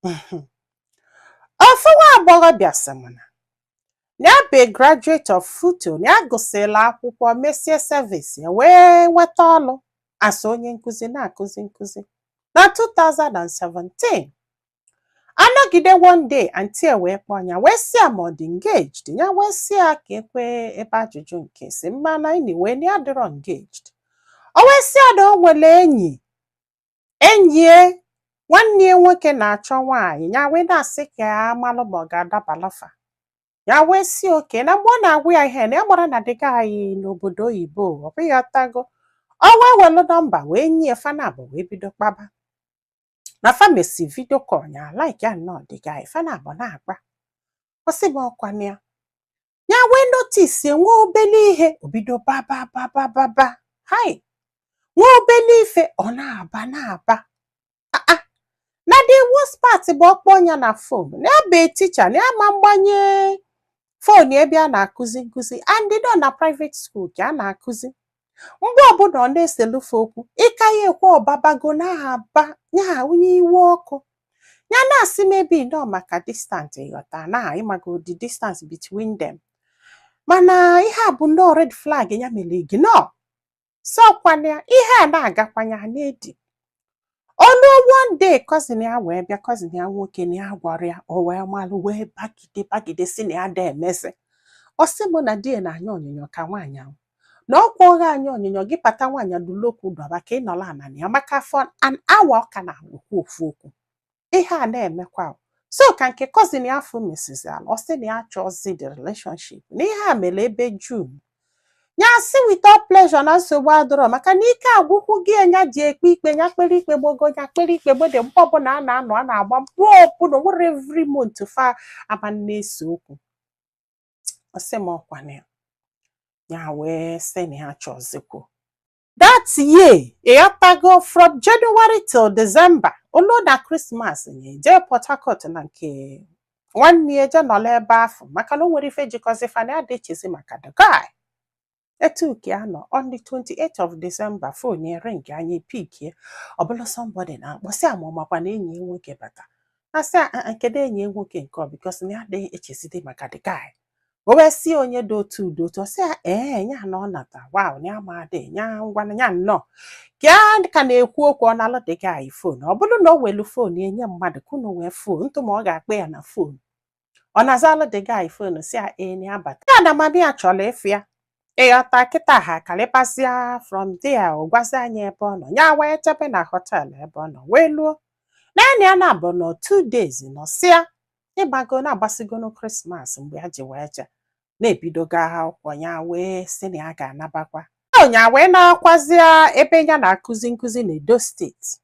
Ofu nwa agbọghọbịa sị m na ya bụ a graduate of FUTO, na ya gụsịrị akwụkwọ, mesie service ya, wee nweta ọlụ as onye nkụzi na-akụzi nkụzi na 2017. Anọgide, one day aunty wee kpọọ ya, wee sị ya ma ọ dị engaged. Ya wee sị ya ka ekwe ebe ajụjụ nke si mma na anyway na ya dịrọ engaged. O wee sị ya na o nwere enyi, enyi nwanne ya nwoke na-achọ nwaanyị. Ya wee na-asị ka ya malụ ma ọ ga-adabalafa. Ya wee sị oke na mgbe ọ na-agwa ya ihe na ya gbara na dịga anyị n'obodo oyibo, ọ bụghị ọtago. O wee welu number wee nye fanabụ, wee bido kpaba na famesi video call. Ya like ya nnọọ dịga anyị fanabụ na-akpa. Ọ sị m ọkwana ya, ya wee notice nwe obele ihe, obido baba baba baba hai, nwa obele ife ọ na-aba na-aba. Ah ah, na the worst part bụ ọkpọ ya na phone, na ya bụ teacher, na ya ma mgbanye phone ebe a na-akụzi nkụzi, and nọ na private school ka a na-akụzi. Mgbe ọbụla ọ na-eselufe okwu, ịka ya ekwe, ọbabago na-aba ya onye iwe ọkụ. Ya na-asị maybe nọ maka distance, ịghọta na ịmago the distance between them, mana ihe a bụ nnọọ red flag. Ya mere ignore sọkwana ya, ihe a na-agakwanya na-edi olu. One day cousin ya wee bịa, cousin ya nwoke, na ya gwara ya, o wee malụ, wee bagide bagide, si na ya da emezi. Ọ sị m na di ya na-anya onyonyo ka nwaanyị ahụ na ọkwa ọgha anya onyonyo gị pata nwaanyị dulokwu dọba ka ị nọrọ ana na ya maka for an hour, ọ ka na-ekwu ofu okwu. Ihe a na-emekwa o. So ka nke cousin ya afọ mesizi ala, ọ sị na ya chọzi the relationship, na ihe a mere ebe June. Ya sị with all pleasure na nsogbu adịrọ, maka na ike agwụkwụ gị. Ya ji ekpe ikpe, ya kpere ikpe gbogo, ya kpere ikpe gbede. Mgbe ọbụla a na-anọ, a na-agba mgbe ọbụla nwere every month fa aba na-ese okwu. Ọ sị m ọkwa na ya, ya wee sị na ya chọzikwu that year, ịghọtago, from January till December, olu na Christmas ya eje Port Harcourt na nke nwanne ya, eje nọrọ ebe afọ, maka na o nwere ife jikọzi fa na ya dị echezi maka the guy. Etu ka ya nọ, on the 28th of December, phone ya ring, anya pikie, ọ bụla somebody na-akpọ, sị ama ọmakwa na enyi ya nwoke bata. Na sị "Ah, ah, kedu enyi ya nwoke nke ọ?" Because na ya adịghị echezide maka the guy. O wee sị onye dị otu dị otu, ọ sị ya ee, ya na ọ nata, wow, na ya ma adị ya ngwa ya nnọọ ka ya ka na-ekwu okwu, ọ na-alụ the guy phone. Ọ bụrụ na o welu phone ya nye mmadụ ka unu wee phone ntụ, ma ọ ga-akpọ ya na phone, ọ na-azalụ the guy phone, sị ya ee, na ya bata, ya na mami ya chọrọ ịfụ ya, ịghọta. Kịta ha karịpasịa from there, ọ gwazi anyị ebe ọ nọ. Ya wee chebe na hotel ebe ọ nọ, wee luo naanị ya na abụ nọ 2 days nọsịa, ịgbago na-agbasigono Christmas. Mgbe ya ji wee je na-ebidogo akwụkwọ, ya wee sị na ya ga-anabakwa ya, wee na-akwazịa ebe ya na-akụzi nkụzi na Edo State.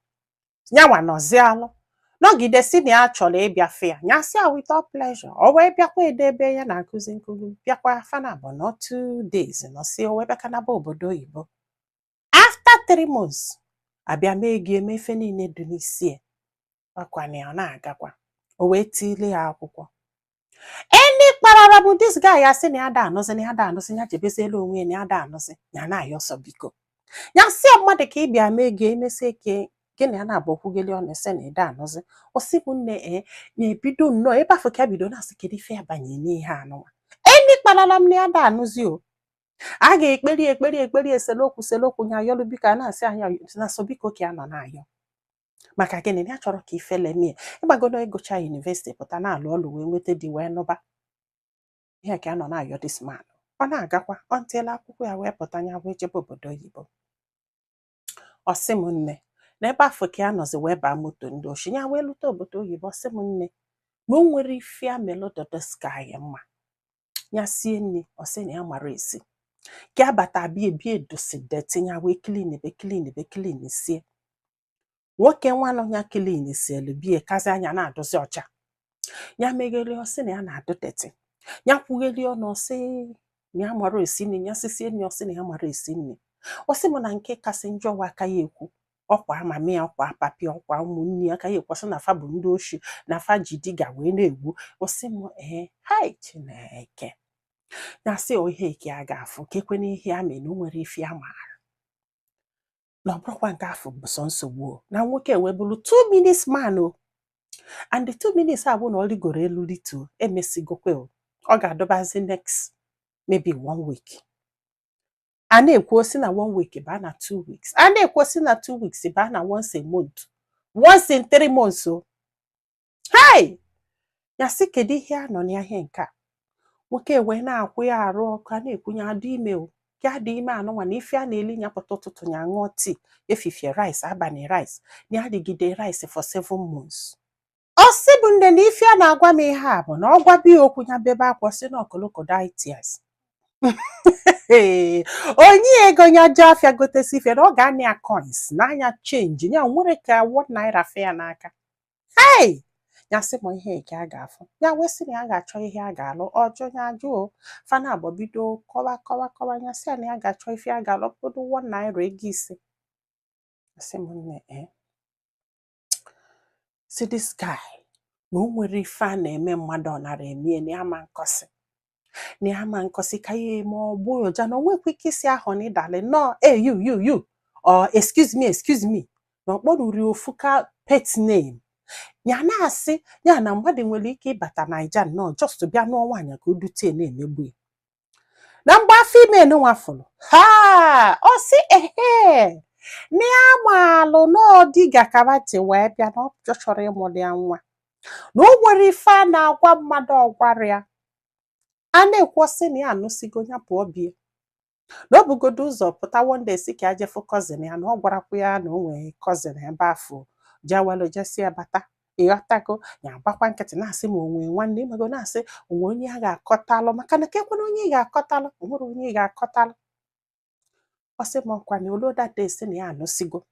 Nyanwa nọzialụ nọgide, si na ya chọrọ ịbịa fụ ya. Ya sị ya with all pleasure. O wee bịakwa Edo ebe ya na-akụzi nkụzi, bịakwa fana bụ nọ 2 days nọsịa, o wee bịakanaba obodo oyibo. After 3 months, abịa mee gị eme ife niile dị n'isi ya, ọkwa na ya ọ na-agakwa, o wee tile ya akwụkwọ eni kparara bụ this guy. Ya sị na ya da anụzi, na ya da anụzi, ya jebeziela onwe ya, na ya da anụzi. Ya na-ayọ ọsọ biko. Ya sị ya mmadụ ka ị bịa mee gị emesie ke gị na ya na-abụ okwugeli ọnụ, sị na ịda anụzi. Ọ sị bụ nne ee, na-ebido nnọọ ebe afọ ka ya bido na-asị kedu ife ya banye n'ihe anụnwa eni kparara m na ya da anụzi o. A ga-ekperi ekperi ekperi, eselokwu selokwu, ya ayọlụ biko, a na-asị anya na so biko ka ya nọ na-ayọ. Maka gịnị? Na ya chọrọ ka ifele mie ịgbagodo, ịgụcha university, pụta na-alụ ọlụ, wee nweta di, wee nụba ihe ka ya nọ na-ayọ this man. Ọ na-agakwa until akwụkwọ ya wee pụta, ya wee jebe obodo oyibo. Ọ sị m nne, na ebe afọ ka ya nọzi wee baa moto ndị oshi, ya wee lute obodo oyibo. Ọ sị m nne, na o nwere ife ya melụ this guy mma. Ya sie nri, ọ sị na ya mara esi. Ka ya bata bịa ebie dosi dirty, ya wee clean ebe, clean ebe, clean sie. Nwoke nwanụ ya clean sielu bie kazi anya na-adụzi ọcha. Ya megheli, ọ sị na ya na-adụ dirty. Ya kwugheli ọnụ, ọ sị na ya mara esi nri. Ya sisie nri, ọ sị na ya mara esi nri. Ọ sị m na nke kasị njọ wa aka ya ekwu ọkwa mami ya, ọkwa papi, ọkwa ụmụnne ya, aka ya ekwesị na fa bụ ndị oshi, na fa ji diga wee na-egwu. Ọ sị m ee, hai Chineke. Ya sị o ihe eke a ga-afụ ka ekwe n'ihe ya mere na o nwere ife ya maara na ọ bụrụkwa nke afọ bụ sọ nsogbu o, na nwoke wee bụrụ 2 minutes man o. And the 2 minutes a bụ na ọ rigoro elu rituo, emesigokwe o, ọ ga-adọbazi next maybe one week. A na-ekwu osi na one week baa na 2 weeks, a na-ekwu osi na 2 weeks baa na once a month, once in 3 months o. Hey, ya sị, kedu ihe a nọ n'ihe nke a? Nwoke wee na-akwụ ya arụ ọkụ, a na-ekwunye adị ime o, ya dị ime anụnwa na ife a na-eli ya pụta ụtụtụ, ya ṅụọ tii, efifie rice, abalị rice, na ya rigide rice for 7 months. Ọ sị bụ nne na ife a na-agwa m ihe a bụ na ọ gwa biya okwu, ya bebe akwa, sị na crocodile tears. Onye ego ya jee afịa gotesi ife na ọ ga-anị ya coins n'anya, change ya nwere ka ₦1 fe ya n'aka. Hey, ya sị m ihe nke a ga-afụ, ya wee sị na ya ga-achọ ihe a ga-alụ ọjọ, ya ajụ o fana abụọ bido kọwa kọwa kọwa. Ya sị ya na ya ga-achọ ife a ga-alụ bụgodo ₦1, ego 5. Sị m nne, si this guy na o nwere ife a na-eme mmadụ, ọ nara eme na ya ma nkọsị, na ya ma nkọsị ka ya eme ọgbụ ụja, na o nwekwa ike isi ahụ na ịdalị nọọ, hey, you, you, you, or excuse me, excuse me, na ọ kpọrụri ofu ka pet name ya na-asị ya na mmadụ nwere ike ịbata Naija nnọọ just bịa nụọ nwaanyị ka o dute na-emegbu ya na mgbe afọ ime nwa fụrụ ha. Ọ sị ehe, na ya maalụ n'ọdịga kabati wee bịa na ọ chọrọ ịmụrụ ya nwa, na o nwere ife a na-agwa mmadụ ọgwara ya. A na-ekwu sị na ya anụsigo, ya pụọ bie, na o bugodo ụzọ pụta one day sị ka ya jefu cousin ya, na ọ gwarakwa ya na o nwere cousin ebe afọ jewelu jesi ya bata. Ịghọtago? Ya agbakwa nkịtị na-asị ma onwe nwanne ịmago, na-asị onwe onye a ga-akọtalụ, maka na kekwana onye ị ga-akọtalụ, o nwere onye ị ga-akọtalụ. Ọ sị m ọkwa na olu that day sị na ya anụsigo.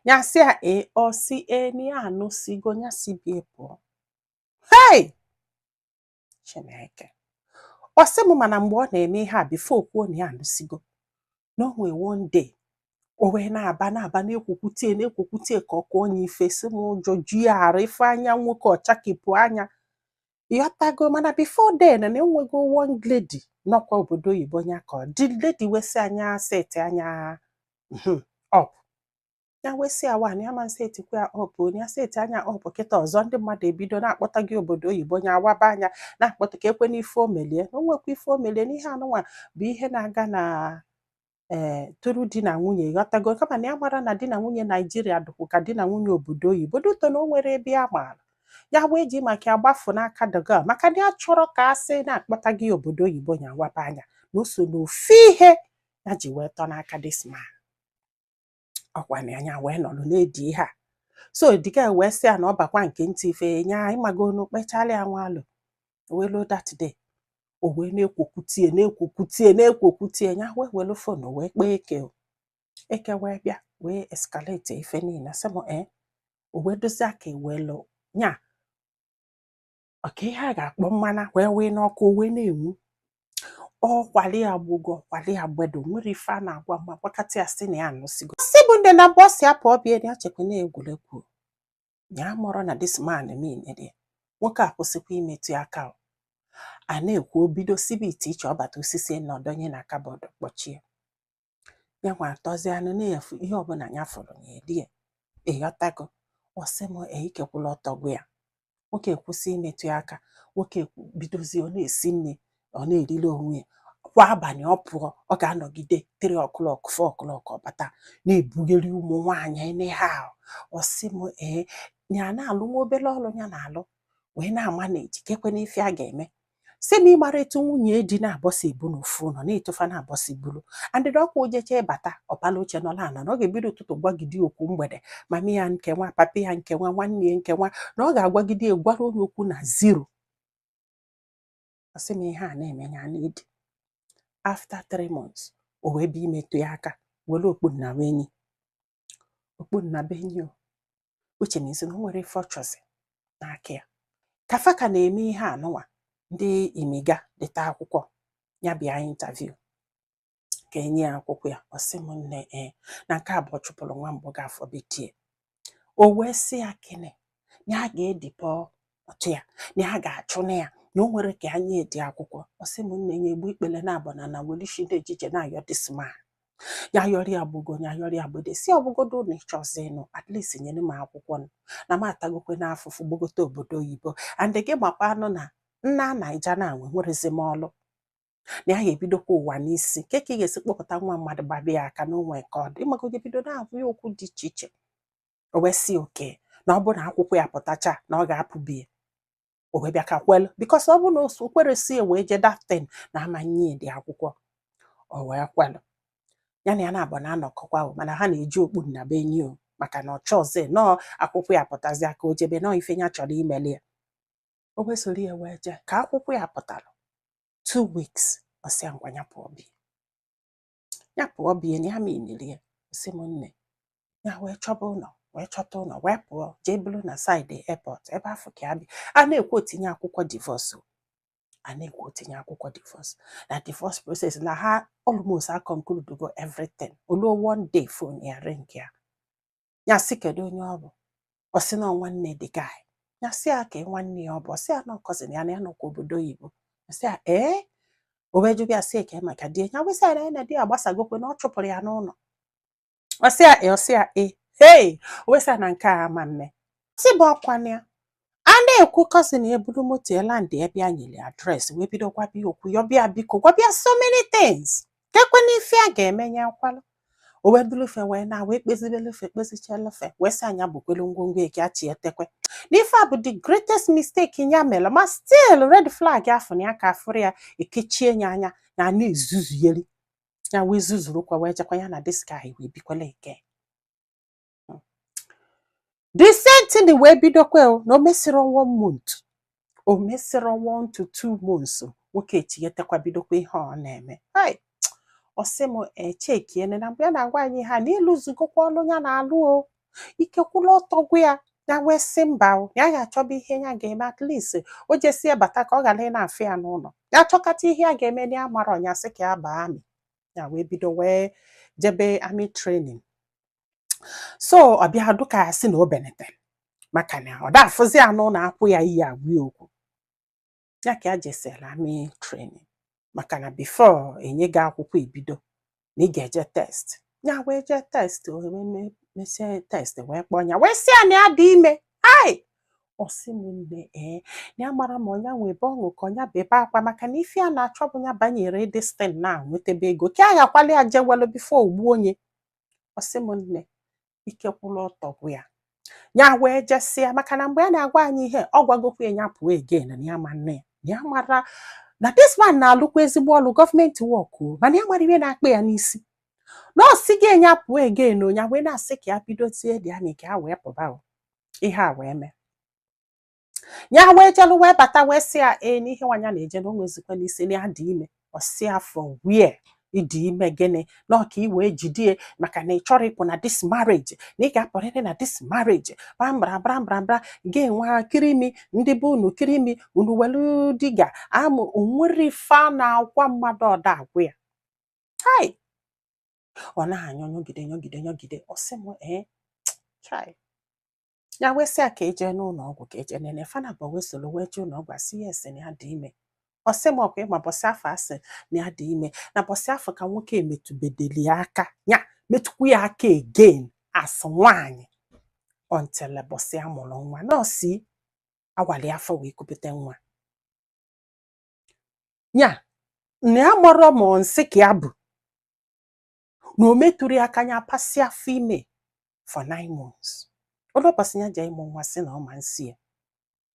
Ya sị ya ee, ọ sị ee, na ya anụsigo, ya si bie pụọ. Hey, Chineke! Ọ sị m mana mgbe ọ na-eme ihe a, before kwuo na ya anụsigo, na o nwee one day o wee na-aba na-aba na-ekwukwutie na-ekwukwutie ka ọ kụọ onye ife. Sị m ụjọ ju ya arụ, ife anya nwoke ọchakepụ anya. Ịghọtago? Mana before then, na enwego one lady nọkwa obodo oyibo nya ka ọ dị lady wee sị anya set anya up. Ya wee sị ya wa na ya ma setikwa ya up, onye ya set anya up kịta ọzọ, ndị mmadụ ebido na-akpọta gị obodo oyibo, nya awaba anya na-akpọta ka ekwe n'ife o melie, na o nwekwa ife o melie n'ihe anụnwa bụ ihe na-aga na ee tụrụ di na nwunye. Ghọtago? Kama na ya mara na di na nwunye Naijiria dịkwu ka di na nwunye obodo oyibo duto, na o nwere ebe ya maara ya wee ji maka ya gbafu n'aka the girl, maka na ya chọrọ ka a sị na-akpọta gị obodo oyibo, nya awaba anya, na o so n'ofu ihe ya ji wee tọ n'aka this man. Ọkwa na anya wee nọrọ na-edi ihe a. So the girl wee sị ya na ọ bakwa nke ntị ife nya ịmagonu kpechala ya nwalụ wee luo that day, o wee na-ekwokwutie na-ekwokwutie na-ekwokwutie. Ya wee welu phone wee kpee eke o. Eke wee bịa wee escalate ife niile. Sị m ee, o wee dozie aka ewelu nya ọka ihe a ga-akpọ mmana wee wee n'ọkụ, o wee na-enwu. Ọkwali ya gbugo, ọkwali ya gbedo, nwere ife a na-agwa mma gbakatị ya sị na ya anụsigo. Sị bụ ndị na mbụ ọ si apụ ọbịa ya chekwa na egwuregwu ya mụrụ na this man mean dị nwoke a kwụsịkwa imetụ ya aka o. A na-ekwu o bido sibe ite iche ọbata osisi nọdonye na cupboard kpọchie ya, nwa atọzianụ na-efu ihe ọbụla ya fụrụ ya erie. Ịghọtago? Ọ sị m eikekwula ọtọ gwa ya nwoke kwụsị imetụ ya aka. Nwoke bidozie, ọ na-esi nri, ọ na-eriri onwe ya. Kwa abalị ọ pụọ, ọ ga-anọgide 3 o'clock, 4 o'clock, ọ bata na-ebugheri ụmụ nwaanyị anyhow. Ọ sị m ee, ya na-alụ nwa obere ọrụ ya na-alụ wee na-ama na-eji kekwe n'ife a ga-eme. Sị m ịmara etu nwunye di na-abọsi ebu n'ofu ụlọ na-etofa na-abọsi buru andịdị ọkwa ojeche bata ọpala oche nọla ala, na ọ ga-ebido ụtụtụ gwagide okwu mgbede, mami ya nke nwa, papi ya nke nwa, nwanne ya nke nwa, na ọ ga-agwagide ya gwara onye okwu na zero. Ọ sị m ihe a na-eme ya n'idi. After 3 months, o wee bịa imetụ ya aka, were okpu nna enyi, okpu nna be enyi o uche na isi na o nwere ife ọ chọzi n'aka ya. Ka fa ka na-eme ihe anụnwa, ndị imiga deta akwụkwọ ya bịa interview ka enye ya akwụkwọ ya. Ọ sị m nne, ee, na nke abụọ chụpụrụ nwa mbụ ga-afọ betie. O wee sị ya kene na ya ga-edipọ ọtụ ya, na ya ga-achụ na ya, na o nwere ka anya edi akwụkwọ. Ọ sị m nne ya egbu ikpele na abụ na na welishi na ejije na-ayọ this man. Ya yọrọ ya gbogo, ya yọrọ ya gbede, si ọbụgodo na ịchọzi ịnụ, at least nyere m akwụkwọ nụ na m atagokwe n'afụfụ gbogote obodo oyibo, and gị makwa anụ na nna Naija na nwe nwerezi m ọlụ na ya ga-ebidokwa ụwa n'isi ke ka ị ga-esi kpọpụta nwa mmadụ gbabịa ya aka n'onwe ka ọ dị ịmagoje bido na-agwụ ya okwu dị iche iche. O wee sị oke na ọ bụrụ na akwụkwọ ya pụtacha na ọ ga-apụ bie. O wee bịa ka kwelu, because ọ bụrụ na o kwere si ya wee jee datin na amanye dị akwụkwọ. O wee kwelu ya na ya na-abụ na-anọkọkwa o, mana ha na-eji okpu nna be enyi o, maka na ọ chọọzi nọọ akwụkwọ ya pụtazi aka o jebe nọọ ife ya chọrọ imeli ya. O wee soro ya wee jee. Ka akwụkwọ ya pụtara 2 weeks, ọ sị ya ngwa, ya pụọ bie, ya pụọ bie, na ya miniri ya. Sị m nne, ya wee chọba ụlọ, wee chọta ụlọ, wee pụọ jee buru na side airport ebe afọ ka ya bi. A na-ekwu otinye akwụkwọ divorce o. A na-ekwu otinye akwụkwọ divorce na divorce process na ha almost a conclude go everything. Oluo one day, phone ya ring. Ya ya sị kedu onye ọ bụ? Ọ sị na ọ nwanne the guy. Ya sị ya ka nwanne ya ọ bụ? Ọ sị ya na cousin ya, na ya nọkwa obodo oyibo. Ọ sị ya ee. O wee jụbịa ya sị eke maka di ya, wee sị ya na ya na di ya agbasagokwe, na ọ chụpụrụ ya n'ụlọ. Ọ sị ya ee. Ọ sị ya ee. Hey, o wee sị ya na nke a ama mme sị bụ ọkwa ya. A na-ekwu cousin ya eburu moto ya land ebe ya nyere address, wee bido gwabịa okwu, yọbịa biko, gwabịa so many things kekwe n'ife a ga-eme ya akwalụ. O wee dulufe wee na wee kpezibelefe, kpezichelefe, wee sị anya bukwelu ngwongwo eke achietekwe n'ife a bụ the greatest mistake ya mere. Ma still red flag afọ na ya ka afụrụ ya ekechie ya anya ya na-ezuzuyeri ya, wee zuzurukwa wee jekwa ya na this guy wee bikwala eke the same thing wee bidokwe o. Na o mesịrị one month, o mesịrị 1 to 2 months, nwoke echighetekwa bidokwa ihe ọ na-eme. Hai, ọ sị m echekiene na mgbe ya na-agwa anyị ha na ịlụzugokwa ọlụ ya na-alụ o ikekwula ọtọgwu ya. Ya wee sị mba o, ya ga-achọba ihe ya ga-eme, at least o jesie bata ka ọ ghara ị na-afụ ya n'ụlọ. Ya chọkata ihe ya ga-eme na ya mara ọnya, sị ka ya baa army. Ya wee bido wee jebe army training. So ọ bịa dụka ya sị na o benetere maka na ọ da-afụzi ya n'ụlọ akwụ ya iyi agwa ya okwu ya ka ya jesịrị army training, maka na before enye gị akwụkwọ ebido na ị ga-eje test. Ya wee jee test, o wee mesie test, wee kpọọ ya, wee sị ya na ya dị ime. Ai, ọ sị m nne, ee, na ya mara ma ọnya nwee ebe ọṅụ ka ọnya bụ ebe akwa, maka na ife a na-achọ bụ ya banyere destin na nwetebe ego ka a ghakwala ya jewelu before ogbu onye. Ọ sị m nne, ike kwụrụ ọtọ gwụ ya. Ya wee jesịa, maka na mgbe a na-agwa anyị ihe ọ gwagokwa ya, ya pụọ again, na ya ma nne ya, na ya mara na this man na-alụkwa ezigbo ọlụ gọọmenti work o, mana ya mara ihe na-akpa ya n'isi na ọ sị gị enya pụọ again. O ya wee na-asị ka ya bidozie dị anya ka ya wee pụba o. Ihe a wee mee, ya wee jelu wee bata, wee sị ya ee, n'ihe nwanya na-eje na o nwezikwa n'isi na ya dị ime. Ọ sị ya for where ịdị ime gịnị? Na ọ ka ị wee jidie maka na ị chọrọ ịpụ na this marriage, na ị ga-apụrịrị na this marriage, bra bra bra bra, ga-enwe kirimi ndị bụ unu kirimi unu welu diga amụ onwere ife a na-agwa mmadụ ọda agwụ ya. Hai, ọ na-anyụ nyọgide nyọgide nyọgide. Ọ sị m ee, chai, ya wee sị ya ka eje n'ụlọ ọgwụ ka eje nene fana bụ wee soro wee jee ụlọ ọgwụ, asị ya esi na ya dị ime. Ọ sị m ọkwa ịma bọsị afọ asị na ya dị ime, na bọsị afọ ka nwoke emetụbedeli ya aka, ya metụkwu ya aka again as nwaanyị until bọsị a mụrụ nwa. Nọọsụ awali afọ wee kupụta nwa ya, na ya mọrọ ma ọ nsị ka ya bụ na o metụrụ ya aka, ya pasị afọ ime for 9 months. Olu ụbọchị ya jee ịmụ nwa, sị na ọ ma nsị ya.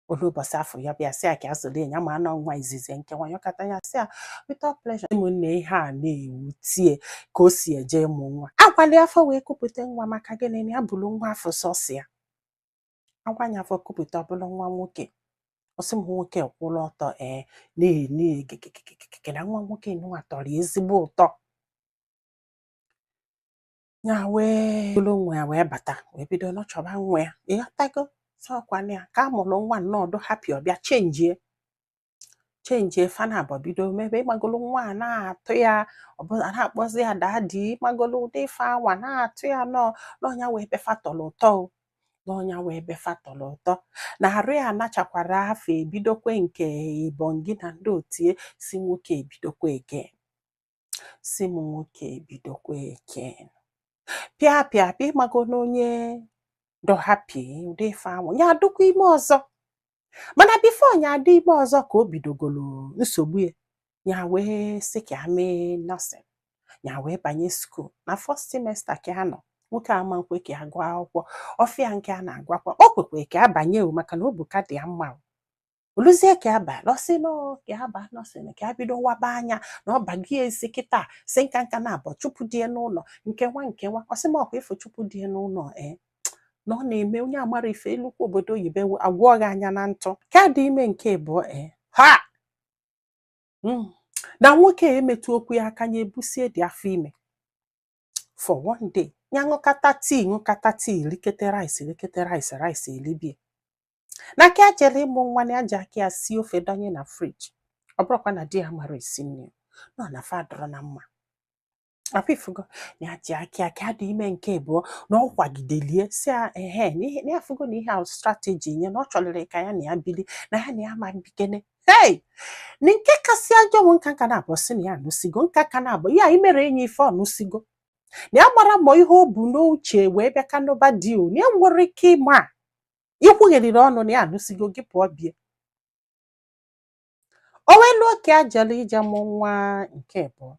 Olu ụbọchị afọ ya bịa sị ya ka a zụrụ ya ma anọ nwa izizi nke nwa yọkata ya, sị ya without pleasure. Ụmụnne, ihe a na-ewutie ka o si eje ịmụ nwa agwali afọ wee kupụta nwa. Maka gịnị? Na ya bụrụ nwa afọ sọsọ ya agwanya afọ kupụta ọbụla nwa nwoke. Ọsị m nwoke kwụrụ ọtọ ee na-ene gegegegege na nwa nwoke nwa tọrọ ya ezigbo ụtọ. Ya wee buru nwa ya wee bata, wee bido nọchọba nwa ya. Ịghọtago? Sọkwana ya ka a mụrụ nwa nnọọ dụ happy. Ọbịa chenjie chenjie fana abụọ bido mebe ịgbagolo nwa a na-atụ ya ọbụla na-akpọzi ya daddy, ịgbagolo ụdị ife anwa na-atụ ya nọọ n'ọnya wee befa tọrọ ụtọ o, n'ọnya wee befa tọrọ ụtọ na arụ ya nachakwara afọ ebidokwe nke ibongi na ndị otie si nwoke ebidokwa again. Si m nwoke bidokwa again, pịa pịa pịa, ịmago na onye dọ happy ụdị ife ahụ, ya adịkwa ime ọzọ. Mana before ya adị ime ọzọ ka o bidogolo nsogbu ya. Ya wee sị ka ya mee nursing, ya wee banye school na first semester ka ya nọ. Nwoke ama nkwe ka ya gụọ akwụkwọ ọfịa nke a na-agụ akwụkwọ. O kwekwe ka ya banye o, maka na o bụ ka dị ya mma o. Oluzie ka ya ba lọsị nọ, ka ya ba nursing, ka ya bido waba anya na ọ bagie esi kịta si nka nka na abụọ chụpụ die n'ụlọ nkewa nkewa. Ọ sị m ọkwa ịfụ chụpụ die n'ụlọ ee, na ọ na-eme onye amara ife elukwu obodo oyibo agwọ gị anya na ntụ ka dị ime nke abụọ ee ha. Na nwoke a emetụ okwu ya aka, ya ebusie dị afọ ime. For one day, ya ṅụkata tii, ṅụkata tii, rikete rice, rikete rice, rice elibie na ka jere ịmụ nwa, na ya ji aka ya sie ofe donye na fridge. Ọ bụrụkwa na di ya mara esi nri nọ na fa dọrọ na mma akwa ifugo na ya ji aka ya ka dị ime nke abụọ, na ọ kwagidelie si ya ehe na ihe na ya fugo na ihe ahụ strategy nye na ọ chọrọ ka ya na ya bili na ya ma bikene. Hey, na nke kasị ajọ bụ nka nka na-abụ sị na ya anụsigo nka ka na-abụ ya imere enyi ife ọnụsigo na ya gbara mbọ ihe o bu n'uche wee bịa kanụba di o, na ya nwere ike ịma ikwugheriri ọnụ na ya anụsigo gị pụọ bie. O wee lụọ ka ya jere ije mụ nwa nke abụọ.